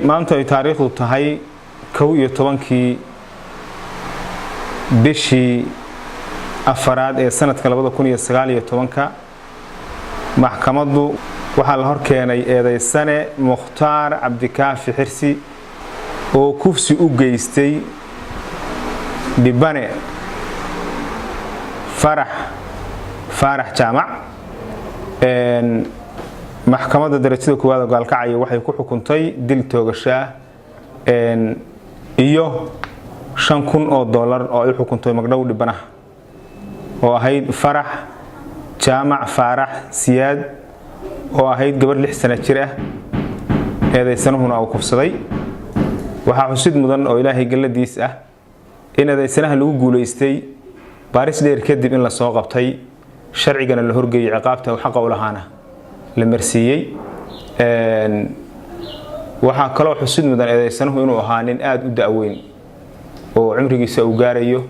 Maanta ay taariikhdu tahay 11-kii bishii afaraad ee sanadka 2019-ka, maxkamaddu waxaa la hor keenay eedaysane Mukhtaar Cabdikaafi Xirsi oo kufsi u geystay dhibane Farax Faarax Jaamac. Maxkamadda darajada koowaad oo Gaalkacyo waxay ku xukuntay dil toogashaa iyo $5,000 oo ay u xukuntay magdhow dhibanaha oo ahayd Farax Jaamac Faarax Siyaad, oo ahayd gabar 6 sano jir ah, eedaysanuhuna uu kufsaday. Waxaa xusid mudan oo Ilaahay galladiis ah in eedaysanaha lagu guulaystay baaris dheer kadib in lasoo qabtay, sharcigana la horgeeyey, ciqaabta uu xaqa u lahaana la marsiiyey. Waxaa kaloo xusid mudan eedaysanuhu inuu ahaa nin aada u da'weyn oo cumrigiisa uu gaarayo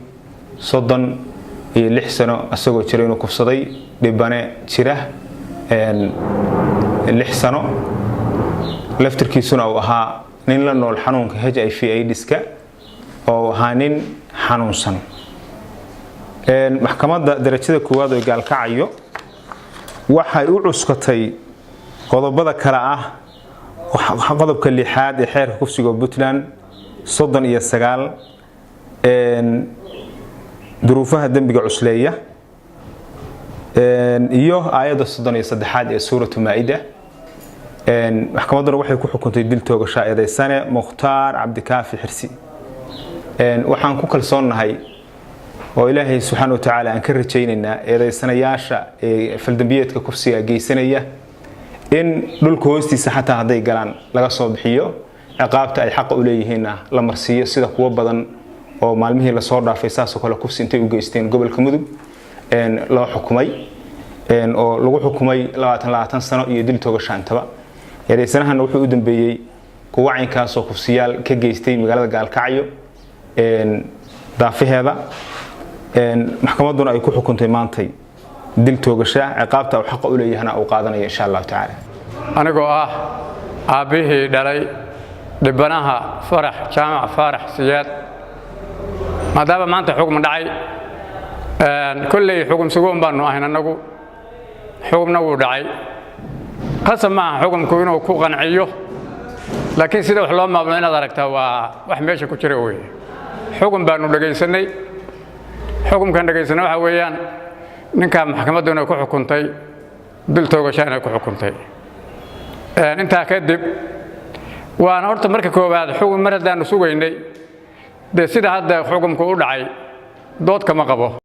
36 sano, isagoo jira inuu kufsaday dhibane jira 6 sano, laftirkiisuna uu ahaa nin la nool xanuunka HIV AIDS-ka oo ahaa nin xanuunsan. Maxkamadda darajada koowaad oo Gaalkacayo waxay u cuskatay qodobada kale ah: qodobka lixaad ee xeerka kufsiga Puntland 39, duruufaha dembiga cusleeya, iyo aayadda 33aad ee Suuratu Maa-ida. Maxkamadduna waxay ku xukuntay dil toogashaa eedaysane Mukhtaar Cabdikaafi Xirsi. Waxaan ku kalsoonnahay oo Ilaahay subxaana wa tacaala aan ka rajaynaynaa eedaysanayaasha ee faldambiyeedka kufsiga geysanaya in dhulka hoostiisa xataa hadday galaan laga soo bixiyo, ciqaabta ay xaqa u leeyihiinna la marsiiyo, sida kuwo badan oo maalmihii lasoo dhaafay saasoo kale kufsi intay u geysteen gobolka Mudug loo xukumay, oo lagu xukumay 20 20 sano iyo dil toogasha intaba. Eedaysanahana wuxuu u dambeeyey kuwa caynkaasoo kufsiyaal ka geystay magaalada Gaalkacyo daafaheeda, maxkamadduna ay ku xukuntay maantay dil toogasha, ciqaabta uu xaqa u leeyahana uu qaadanayo, insha Allahu tacaala. Anigoo ah aabbihii dhalay dhibanaha Farax Jaamac Faarax Siyaad, maadaama maanta xukun dhacay, kolley xukun sugoon baanu ahayn annagu. Xukumna wuu dhacay. Qasab ma aha xukumku inuu ku qanciyo, laakiin sida wax loo maamulo inaad aragtaa waa wax meesha ku jira weye. Xukun baanu dhegaysanay. Xukumkan dhegaysanay waxa weeyaan ninkaa maxkamaddu inay ku xukuntay dil toogasha inay ku xukuntay. Intaa kadib, waana horta marka koowaad xukun mar haddaanu sugaynay, dee sida hadda xukumku u dhacay dood kama qabo.